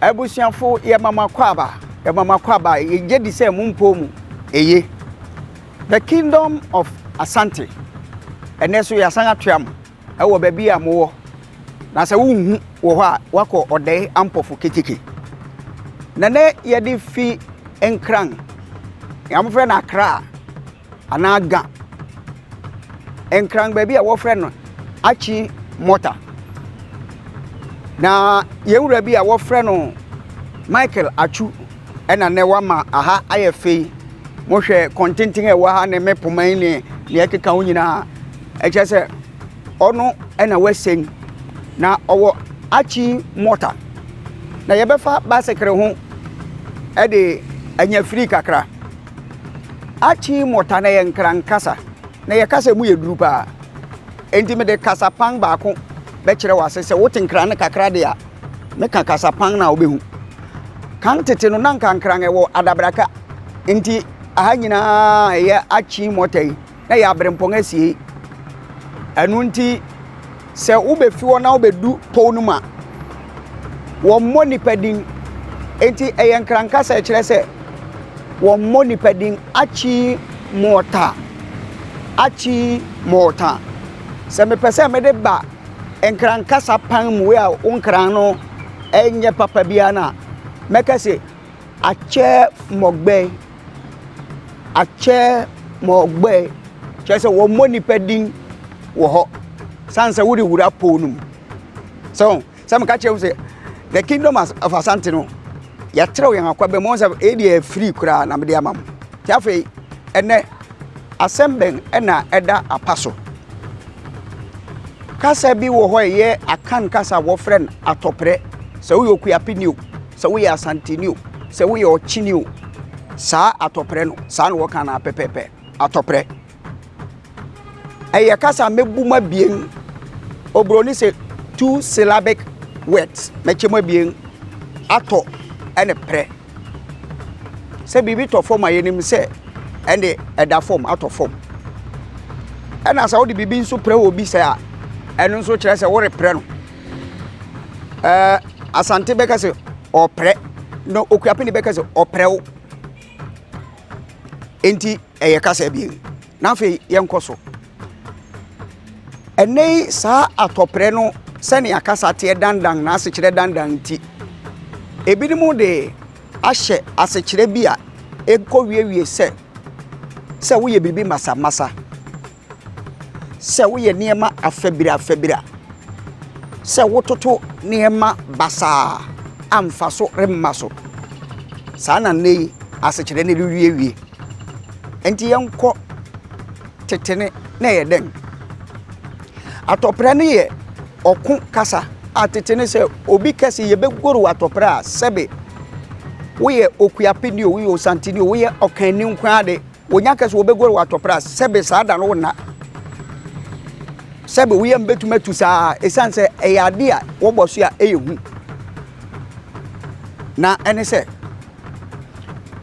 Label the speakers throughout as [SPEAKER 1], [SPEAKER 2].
[SPEAKER 1] Abusuafo, yɛma mo akwaaba, yɛma mo akwaaba, yɛgye di sɛ mo mpɔw mu eye. The Kingdom of Asante, ɛnɛ so yɛasan atoa mo ɛwɔ baabi a mowɔ. Na sɛ wonhu wɔ hɔ a, woakɔ Ɔdɛe Ampɔfo Keteke. Na nɛ yɛde fi Nkran, nea wɔfrɛ no Accra anaa Ga. Nkran baabi a wɔfrɛ no Akyi Mɔta. Na yɛn wura bi a wɔfrɛ no Michael Atsu ɛna nɛ wama aha ayɛ fɛ yi. Mohwɛ kɔntenten a ɛwɔ ha ne me poma yi ne nea ɛkeka ho nyinaa. Ɛkyerɛ sɛ ɔno ɛna wasɛn na ɔwɔ Akyi Mɔta. Na yɛbɛfa basekere ho ɛde anya firi kakra. Akyi Mɔta na yɛ Nkran kasa. Na yɛ kasa mu yɛ duru paa. Enti mede kasapan baako bɛkyerɛ wo ase. Sɛ wote Nkran no kakra de a, meka kasapan no a wobɛhu. Kan tete no, na nka Nkran ɛwɔ adabraka. Nti aha nyinaa ɛyɛ Akyi Mɔta yi, na ɛyɛ aberempɔn asiei. Ɛno nti sɛ wobɛfi hɔ na wobɛdu pɔw no mu a, wɔmmɔ nipa din. Enti ɛyɛ Nkran kasa ɛkyerɛ sɛ wɔmmɔ nipa din. Akyi Mɔta, Akyi Mɔta. Sɛ mepɛ sɛ mede ba Nkran kasa pan mu wei a wo Nkran no ɛnyɛ papa biara no a, mɛka sɛ Akyɛ Mɔgbɛ, Akyɛ Mɔgbɛ. Kyerɛ sɛ wɔmmɔ nipa din wɔ hɔ sane sɛ wode wura pɔw no mu. So sɛ meka kyerɛ wo sɛ the Kingdom of Asante no yɛtrɛw yɛn akwaba mu sɛ ɛyɛ deɛ free koraa na mede ama mo. Nti afei ɛnɛ asɛm bɛn ɛna ɛda apa so? Kasa bi wɔ hɔ ɛyɛ Akan kasa a wɔfrɛ no atɔprɛ. Sɛ woyɛ Okuapeni o, sɛ woyɛ Asanteni o, sɛ woyɛ Ɔkyeni o, saa atɔprɛ no saa na wɔka no pɛpɛɛpɛ. Atɔprɛ. Ɛyɛ kasa a mɛbu mu abien. Oburoni sɛ two syllabic words. Mɛkyɛ mu abien. Atɔ ɛne prɛ. Sɛ biribi tɔ fam a yɛnim sɛ ɛne ɛda fam, atɔ fam. Ɛna sɛ wode biribi nso prɛ wɔ bi sɛ a, ɛno nso kyerɛ sɛ woreprɛ no. Ɛɛ Asante bɛka sɛ ɔprɛ, na Okuapeni bɛka sɛ ɔprɛ wo. Enti ɛyɛ kasa abien. Na afei yɛnkɔ so. Ɛnnɛ yi saa atɔprɛ no sɛnea kasa teɛ dandan na asekyerɛ dandan nti, ebinom de ahyɛ asekyerɛ bi a ɛkɔ wiewie sɛ sɛ woyɛ biribi masamasa, sɛ woyɛ nneɛma afabira afabira, sɛ wototo nneɛma basaa a mfaso remma so. Saa na nnɛ yi asekyerɛ no rewiewie. Enti yɛnkɔ tete no na ɛyɛ dɛn? Atɔprɛ no yɛ ɔko kasa a tete no sɛ obi kɛse yɛbɛgoro atɔprɛ a sɛbe woyɛ okuapeni o, woyɛ osanteni o, woyɛ ɔkanni nko ara de, wonya kɛse wɔbɛgoro atɔprɛ a sɛbe saa da no wonna. Sɛbe wo yam bɛtumi atu saa ɛsiane sɛ ɛyɛ ade a wɔbɔ so a ɛyɛ hu. Na ɛne sɛ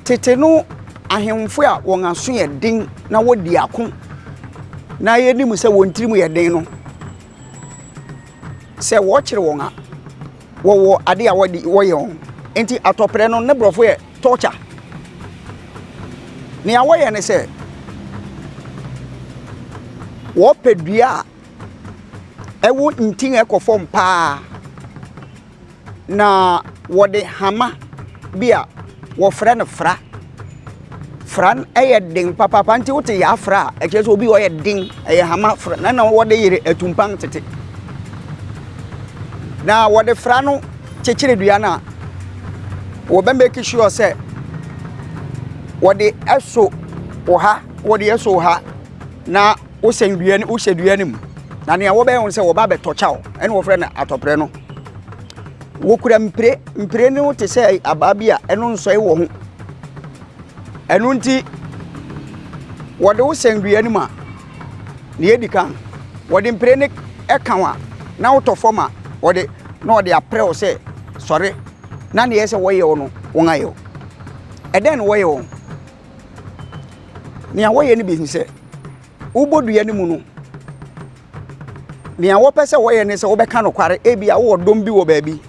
[SPEAKER 1] Tete no, ahemfo a wɔn aso yɛ den na wɔdi ako na yɛnim sɛ wɔn tirim yɛ den no, sɛ wɔkyere wɔn a, wɔwɔ ade a wɔde wɔyɛ wɔn. Nti atɔprɛ no, ne borɔfo yɛ torture. Nea wɔyɛ ne sɛ, wɔpɛ dua a ɛwɔ ntin a ɛkɔ fam paa. Na wɔde hama bi a wɔfrɛ no fra. Fra no yɛ den papaapa nti wote yɛ afra a, ɛkyerɛ sɛ obi ɔyɛ den, ɛyɛ hama fra na na wɔde yere atumpan tete. Na wɔde fra no kyekyere dua no a, wɔbɛ make sure sɛ wɔde ɛso wɔ ha, wɔde ɛso wɔ ha na wosɛn dua no, wohyɛ dua no mu. Na nea wɔbɛyɛ wɔn sɛ wɔba abɛtɔ kyɛw, ɛna wɔfrɛ no atɔprɛ no. Wɔkura mpire, mpire no te sɛ abaa bi a ɛno nsɔe wɔ ho. Ɛno nti, wɔde wo sɛn dua no mu a, nea edi kan, wɔde mpire no ka wo a, na wotɔ fam a, wɔde na wɔde aprɛ wo sɛ sɔre, na nea ɛsɛ wɔyɛ wo no, wɔn ayɛ wo. Ɛdɛn na wɔyɛ wɔn? Nea wɔyɛ no bi ne sɛ, wobɔ dua no mu no, nea wɔpɛ sɛ wɔyɛ ne sɛ wobɛka nokware. Ebia wowɔ dɔm bi wɔ baabi,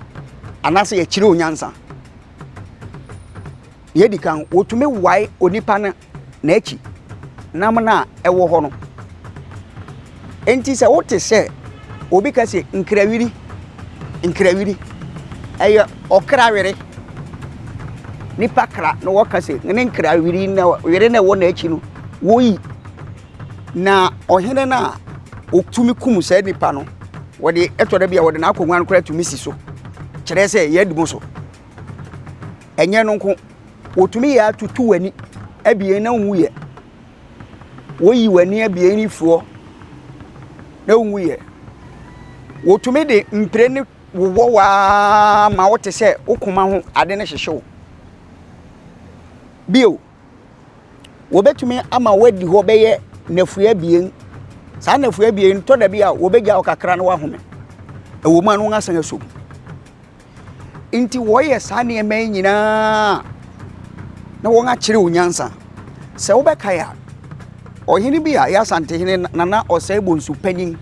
[SPEAKER 1] anaasɛ yɛkyerɛ wo nyansa. Nea edi kan, wotumi wae onipa no n'akyi nam no a ɛwɔ hɔ no. Enti sɛ wote sɛ obi ka sɛ nkrawiri, nkrawiri, ɛyɛ ɔkra were. Nipa kra na wɔka sɛ ne nkrawiri na were na ɛwɔ n'akyi no, woyi. Na ɔhene no a ɔtumi kum saa nipa no, wɔde ɛtɔ da bi a wɔde n'akonnwa no koraa tumi si so, kyerɛ sɛ yɛadi mu so. Ɛnyɛ no nko, wɔtumi yɛ atutu w'ani abien na wonwuiɛ. Woyi w'ani abien no fi hɔ na wonwuiɛ. Wɔtumi de mpire no wowɔ wo ara ma wote sɛ wo koma ho ade no hyehye wo. Bio, wɔbɛtumi ama woadi hɔ bɛyɛ nnafua abien. Saa nnafua abien no, tɔ da bi a wɔbɛgya wo kakra na woahome. Ɛwɔ mu a na wɔasan asɔ mu. Nti wɔyɛ saa nneɛma yi nyinaa na wɔakyerɛ wo nyansa. Sɛ wobɛkae a, ɔhene bi a ɛyɛ Asantehene Nana Osei Bonsu Panyin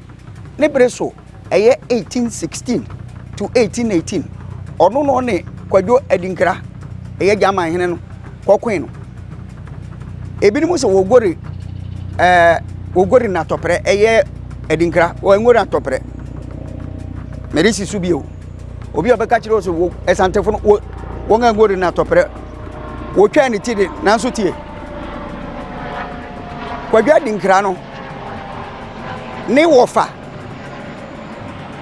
[SPEAKER 1] ne bere so ɛyɛ 1816 to 1818, ɔno na ɔne Kwadwo Adinkra, ɛyɛ Gyaman hene no, kɔkoe no. Ebinom sɛ wɔgori ɛɛ wɔgori n'atɔprɛ, ɛyɛ Adinkra, wɔngori atɔprɛ. Mede si so bio. Obi a ɔbɛka kyerɛ wo sɛ wo Asantefo no wo wɔn angori n'atɔprɛ, wɔtwaa ne ti de, nanso tie. Kwadwo Adinkra no ne wɔfa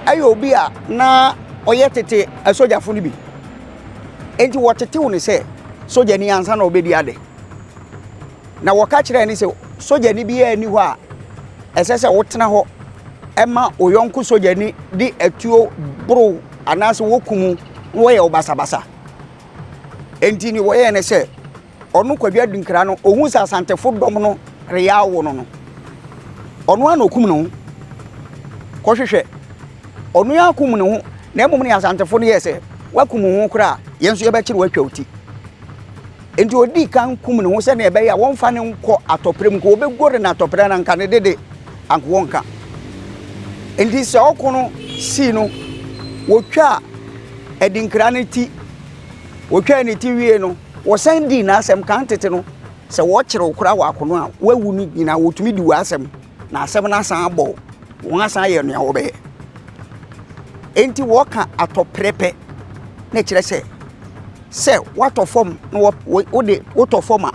[SPEAKER 1] ɛyɛ obi a na ɔyɛ tete asogyafo no bi. Enti wɔtetew no sɛ sogyani ansa na ɔbɛdi ade. Na wɔka kyerɛɛ no sɛ sogyani biara nni hɔ a ɛsɛ sɛ wotena hɔ ma wo yɔnko sogyani de atuo boro anaasɛ wɔkum wo na wɔyɛ wo basabasa. Enti nea wɔyɛɛ ne sɛ ɔno Kwadwo Adinkra no, ohuu sɛ Asantefo dɔm no reyɛ awo no no, ɔno ara na okum ne ho kɔhwehwɛ. Ɔno ara kum ne ho, na mmom nea Asantefo no yɛɛ sɛ, woakum wo ho koraa a, yɛn nso yɛbɛkyere wo atwa wo ti. Enti odii kan kum ne ho sɛnea ɛbɛyɛ a wɔmfa no nkɔ atɔprɛ mu, nka wɔbɛguare no atɔprɛ no anka ne dede anka wɔnka. Enti sɛ ɔko no sii no, wɔtwaa Adinkra no ti. Wɔtwaa ne ti wiei no, wɔsan dii n'asɛm. Kan tete no, sɛ wɔkyere wo koraa wɔ akono a, woawu no nyinaa, wɔtumi di w'asɛm, na asɛm no asan abɔ wo. Wɔn asan ayɛ nea wɔbɛyɛ. Enti wɔka atɔprɛ pɛ, na ɛkyerɛ sɛ, sɛ woatɔ fam na wode wotɔ fam a,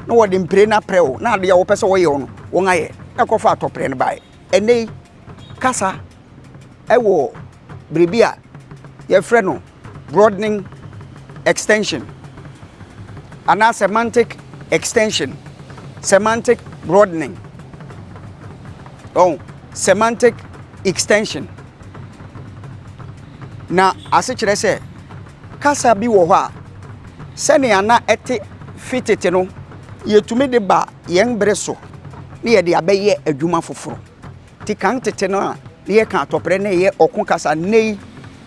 [SPEAKER 1] na wɔde mpire no aprɛ wo, na adeɛ a wɔpɛ sɛ wɔyɛ wo no, wɔn ayɛ. Na ɛkɔfa atɔprɛ no baeɛ. Ɛnnɛ yi, kasa wɔ biribi a yɛfrɛ no broadening extension anaa semantic extension, semantic broadening, oh, semantic extension. Na ase kyerɛ sɛ kasa bi wɔ hɔ a sɛnea na ɛte fi tete no yɛtumi de ba yɛn bere so na yɛde abɛyɛ adwuma foforɔ. Nti kan tete no a na yɛka atɔprɛ na ɛyɛ ɔko kasa, nnɛ yi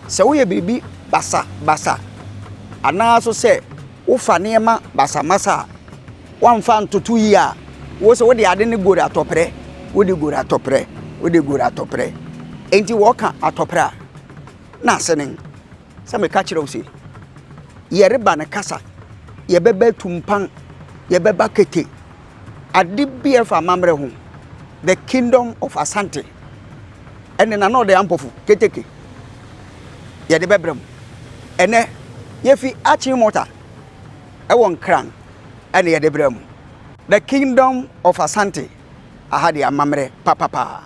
[SPEAKER 1] sɛ woyɛ biribi basabasa anaa so sɛ wofa nneɛma basamasa a woamfa antoto yie a, wo sɛ wode ade no gori atɔprɛ, wode gori atɔprɛ, wode gori atɔprɛ. Enti wɔka atɔprɛ a, na ase ne sɛ meka kyerɛ wo sɛ yɛreba no kasa, yɛbɛba tumpan, yɛbɛba kete. Ade bi a ɛfa amammerɛ ho, The Kingdom of Asante, ɛne Nana Ɔdɛ Ampofo Keteke, yɛde bɛbrɛ mo. Ɛnɛ, yɛfi Achimota ɛwɔ Nkran ɛne yɛde brɛ mo. The Kingdom of Asante, aha deɛ amammerɛ papapaa.